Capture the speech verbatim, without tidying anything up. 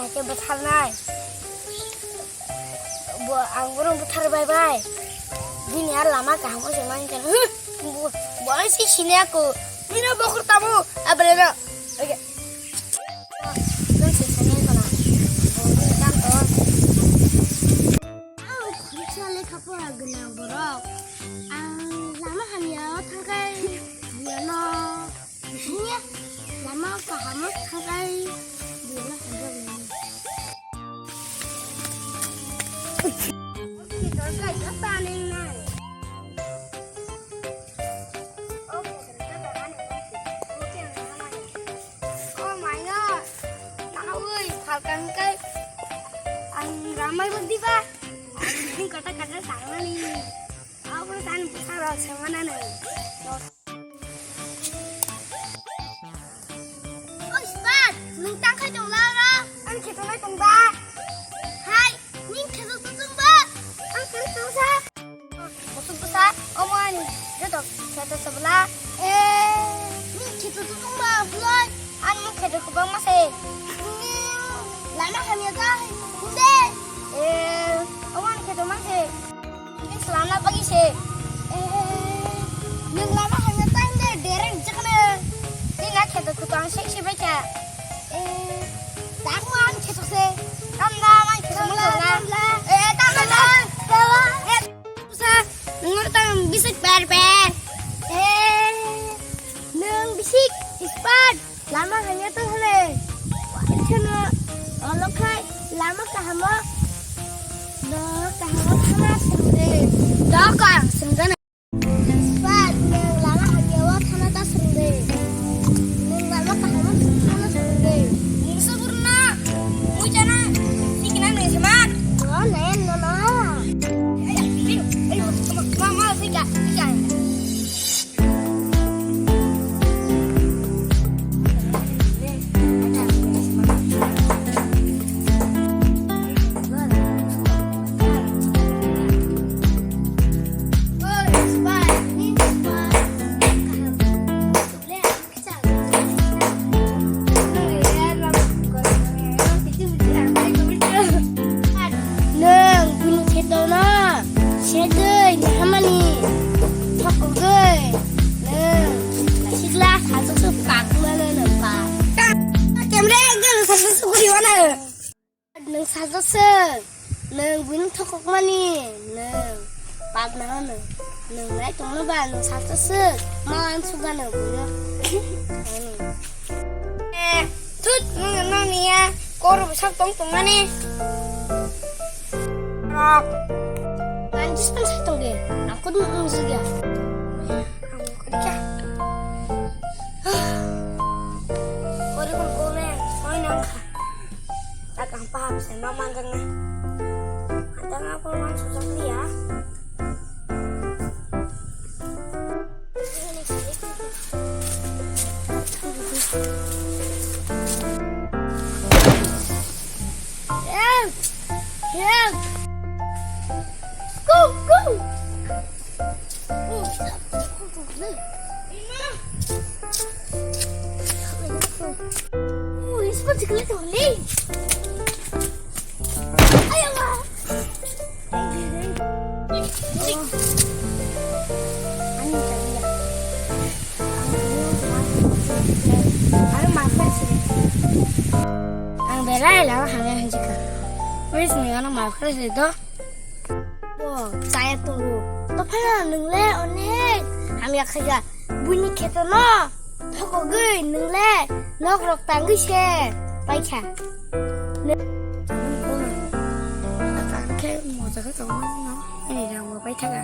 Khe bwtharnai. Bo, ang bono bwthar bai bai. Bini ar lama kaham se man khe. Bo, bo si sini aku. Bini bokhor tamu. Abre no. Oke. Nang se sani kono. Bo, ni kam to. Au, khursa lekha pora gwnang borok. Ang lama hamya o thangkai. Biano. Bisingya lama kaham o thangkai. Biano hamjaknai. Oke, dorkai jota neng nai. Oke, dorkai jota neng nai. Oke, nang nai. Oh my God. Nawi, phalkang kai. Ang ramai bodi ba. Ang kata kata tangani. Aku tan besar semana nai. Oi, Spat, nung tang khai tong la ra? Ang kheto nai tong ba. Hai, ning kheto tu tong ba? Ang kheto tong sa. Kutuk bwsa, omo ani joto kheto se bwla. Eh, ning kheto tu tong ba bwlai? Ani mung kheto kwbangma se. Ning lama hamya ta hwnde? Eh, omo ani kheto mang se. Ning swlamna bagwi se. Eh, nung lama hamya ta hwnde, dereng jakna. Ning na kheto kwbang se se bai kha. Eh, tak mo ani kheto se. Tam da, mai kheto mo la. Eh, tam da. Sa, nwng tang bisik per per. Eh, nwng bisik ispat lama hanya to hale. Chano olo khai lama kahamo. Do kahamo thana sungde. Do kang sungde. Ispat nwng lama hanya wa thana ta sungde. Nwng lama kahamo thana sungde. Musa burna. Mui chana. Sikina nwng semat. Oh, nayan no no. Nwng bini kheto no sedoi ni hamani thokogoi nwng sikla sajokse pakmano no pa. Kemre ekdom sajokse guri wana. Nwng sajokse nwng bini thokokmani nwng pakna hano. Nwng nai tongno ba nwng sajokse man sugano buino. Eh, thut, nwng, nwng niya, kor bwsak tong tongmani. Rok. Ang jispan sa tongge, aku nwng siga. Ang kori ka. Kori kon kore, oi nang kha. Tak ang paham sa, no mangang na. Atang aku man sujak liya. Help! Help! Go, go! Oh, he's about to collect a lake. Ayaw! Ang belai lama hamya hinjika. Please, ni ano maaf kare sito. Bo, chaya tongo. To phano nwng le onek hamya khaja. Buini kheto no. Thokogwi nwng le nok rok tangwi se paikha. Nwng khe moja khe tongmani no. Ani rang bo paithaga.